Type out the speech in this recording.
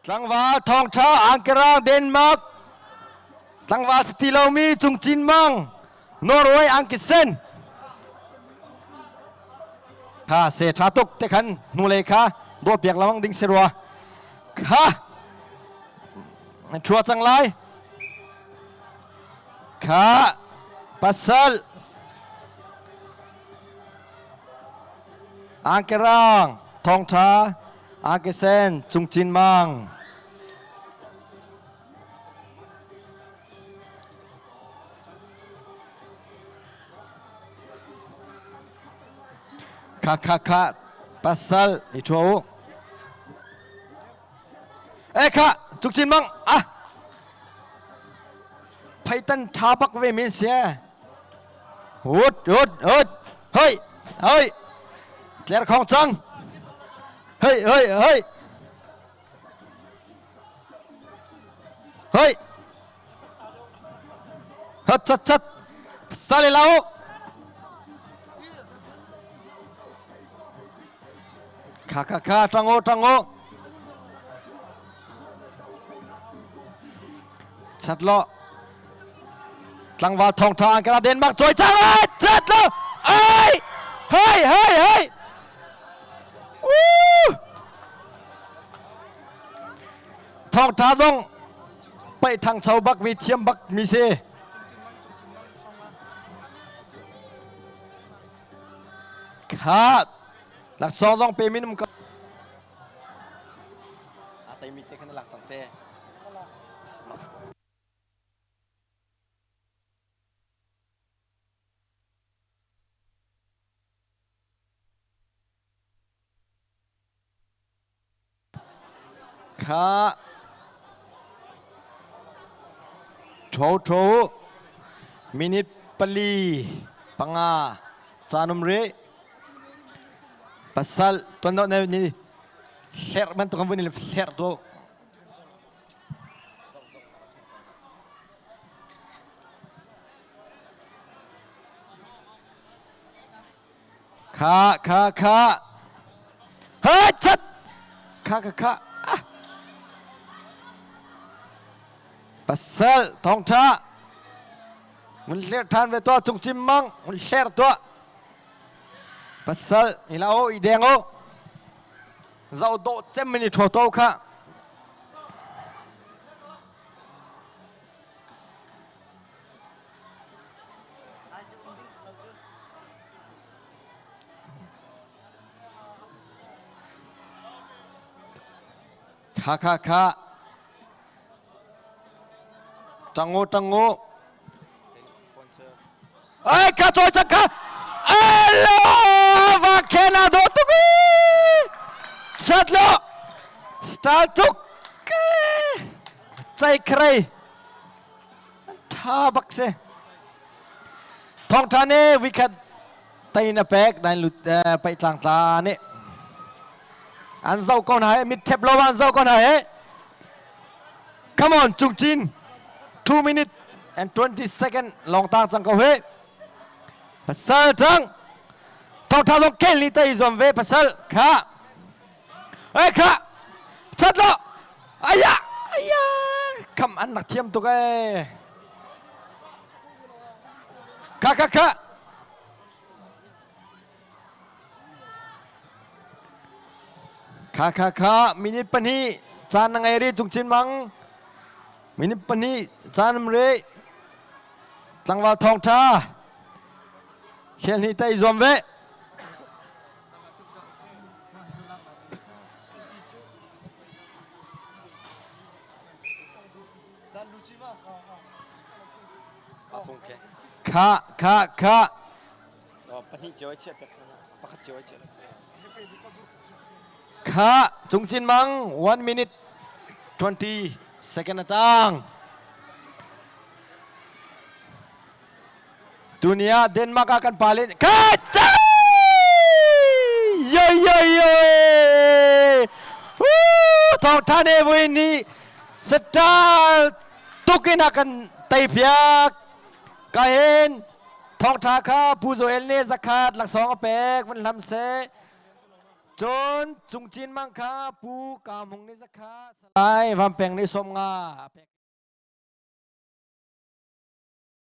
Tlangval thawngṭha Ankara Denmark Tlangval si ti lomi Cung Cin Mang Norway angkisen Kha se ṭha tuk te khan hnulei kha dawh piak lengmang ding si rua. Kha ṭhua cang lai. Kha pasal Angkerang thawngṭha angkisen Cung Cin Mang Kha kha kha pasal i ṭhua u. E kha cukcin mang ah phaitan ṭha bak ve men sia. Hut hut hut hoi hoi tler khong cang. Hoi hoi hoi hoi Hot chat chat sale lau Kha kha kha tango tango Chat lo Tlangval thong tha angkara Denmark choi chang ai chat lo ai hei hei hei Thawngṭha zong paih ṭhangcho bak mi thiam bak mi si. Kha laksawng zong pe minum ko. A teimi te khan lak cang te. Kha ṭho ṭho minute pali panga caan um rih. Pasal tuan deuh ne ni hlerh bantuk an vun in hlerh tu. Kha kha kha. Ha chat. Kha kha kha. Ah. Pasal thawngtha. Mun hler than ve to cung cim mang mun hler to. Pasal ila o i deng o. Zau do cem mini tho to kha. Kha kha kha. Tango tango. Ai ka choi chak kha. Alo va kena do tuk. Chat lo. Star tuk. Chai khrei. Ṭha bak si. Thawngṭha nih vikhat tei na pek nain lut paih tlangtla nih an zoh ko hna he mit ṭhep lo an zoh ko hna he. Come on Cung Cin 2 minute and 20 second long tang cang ko he. Pasal cang. Thawngṭha zong kel ni tei zuam ve pasal kha. Ei kha chat lo aya aya kham an rak thiam tuk ee kha kha kha kha kha kha minute pahnih caan na ngei ri cung chin mang minute pahnih caan um ri tlangval thawng tha khel hnih tei zuam ve Kha kha kha. Pahnih cio ai chiah pakhat cio ai chiah. Kha Cung Cin Mang 1 minute 20 second atang. Tuni ah Denmark ah kan pale ka yo yo yo thawngtha ne vui nih satal tukin a kan tei piak ka hin thawngtha kha Pu Joel nih zakhat laksawng a pek van hlam seh. Cun Cungcin Mang kha Pu Ka Hmung nih 100, Salai Van Peng nih 50 a pek.